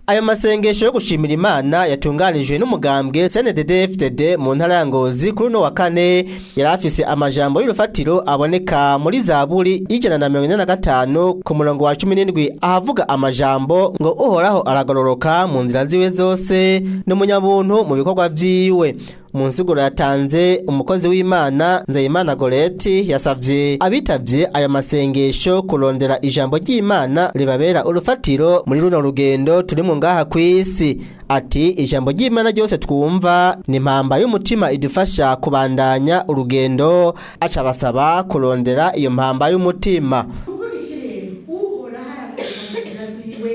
Ayo masengesho yo gushimira Imana yatunganijwe n'umugambwe CNDD-FDD mu ntara ya Ngozi kuri uno wa kane yari afise amajambo y'urufatiro aboneka muri Zaburi 145 ku murongo wa 17 ahavuga amajambo ngo Uhoraho aragororoka mu nzira ziwe zose n'umunyabuntu mu bikorwa vyiwe. Mu nsiguro yatanze umukozi w'Imana Nzeyimana Goreti yasavye abitavye aya masengesho kurondera ijambo ry'Imana ribabera urufatiro muri runo rugendo turimo ngaha kw'isi. Ati ijambo ry'Imana ryose twumva ni impamba y'umutima idufasha kubandanya urugendo, aca basaba kurondera iyo mpamba y'umutima. Kuvuga iki rero? Uhoraho aragororoka mu nzira ziwe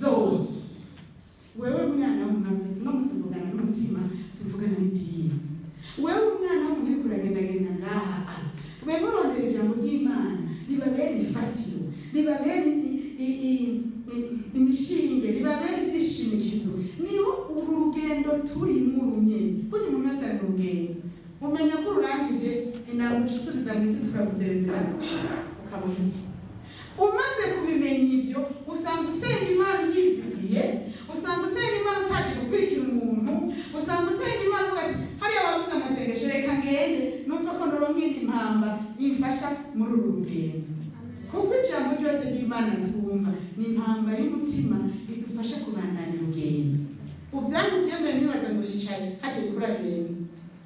zose. Wewe mwana w'umuntu, ati uno musi mvugana n'umutima, simvugana n'idini. Wewe umwana w'umuntu uriko uragendagenda ngaha, wewe urondera ijambo ry'Imana ribabera ifatiro, ribabera imishinge, ribabera ivyishimikizo. Niho uru rugendo turimwo urumye. Burya umuntu wese ari mu rugendo, umenya ko ururangije inaruca usubiza mw'isi tukagusezera ukamuhisa. Umaze kubimenya ivyo, usanga usenga Imana uyizigiye, usanga usenga Imana utaje gukurikira umuntu, usanga usenga Imana uvuga ati hariya bavuze amasengesho, reka ngende numva ko noronka indi mpamba imfasha muri uru rugendo. Kuko ijambo ryose ry'Imana twumva ni impamba y'umutima idufasha kubandanya urugendo. Uvyanyu vyemere, ntibaza ngo uricaye hagera uragenda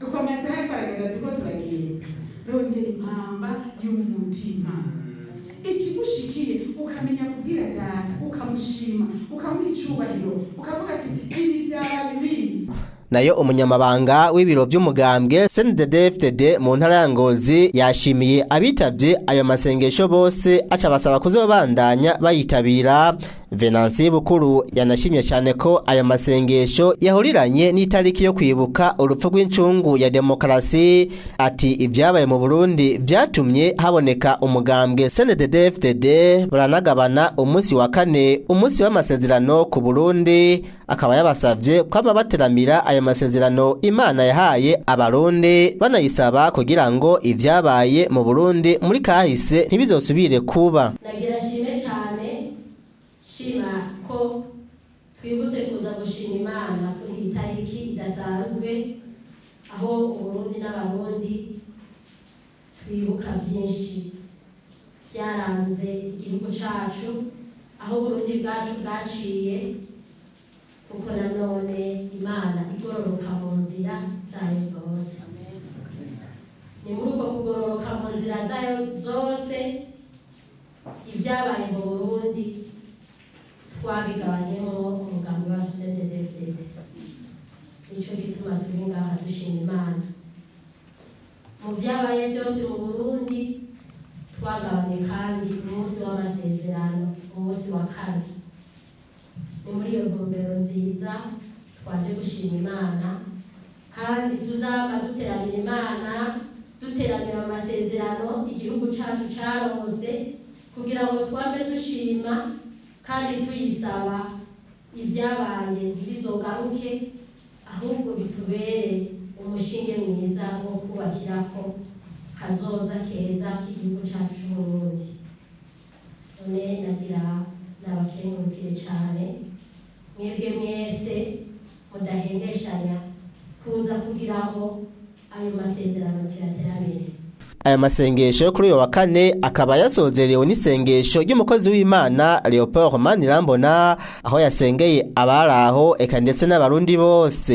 uko amasaha ariko aragenda, turiko turagenda. Rondera impamba y'umutima, ikigushikiye ukamenya kubwira Data, ukamushima, ukamuha icubahiro, ukavuga ati ibi byaba bibizi. Nayo umunyamabanga w'ibiro vy'umugambwe CNDD-FDD mu ntara ya Ngozi yashimiye abitavye ayo masengesho bose, aca basaba kuzobandanya bayitabira. Venansi Bukuru yanashimye cyane ko ayo masengesho yahuriranye n'itariki yo kwibuka urupfu rw'incungu ya demokarasi. Ati ibyabaye mu Burundi vyatumye haboneka umugambwe CNDD-FDD, baranagabana umunsi wa kane, umunsi w'amasezerano ku Burundi. Akaba yabasavye kwama bateramira ayo masezerano Imana yahaye Abarundi, banayisaba kugira ngo ivyabaye mu Burundi muri kahise ntibizosubire kuba. Nagira shime cyane, shima ko twibutse kuza gushima Imana kuri iyi tariki idasanzwe, aho Uburundi n'Abarundi twibuka byinshi byaranze igihugu cacu, aho Uburundi bwacu bwaciye, kuko nanone Imana igororoka mu nzira zayo zose. Ni muri uko kugororoka mu nzira zayo zose, ibyabaye mu Burundi twabigabanyemo umugambi wacu CNDD-FDD. Nico gituma turi ngaha dushima Imana. Mu vyabaye byose mu Burundi twagabanye kandi umunsi w'amasezerano, umunsi wa kane. Ni muri iyo ntumbero nziza twaje gushima Imana, kandi tuzaba duteramira Imana, duteramira amasezerano igihugu cacu caronse, kugira ngo twame dushima kandi tuyisaba ibyabaye ntibizogaruke, ahubwo bitubere umushinge mwiza wo kubakirako kazoza keza k'igihugu cacu c'Uburundi. None nagira nabakengurukire cane mwebwe mwese mudahengeshanya kuza kugira ngo ayo masezerano tuyateramire. Aya masengesho yo kuri uyu wa kane akaba yasozerewe n'isengesho ry'umukozi w'Imana Leopold Manirambona, aho yasengeye abari aho eka ndetse n'Abarundi bose.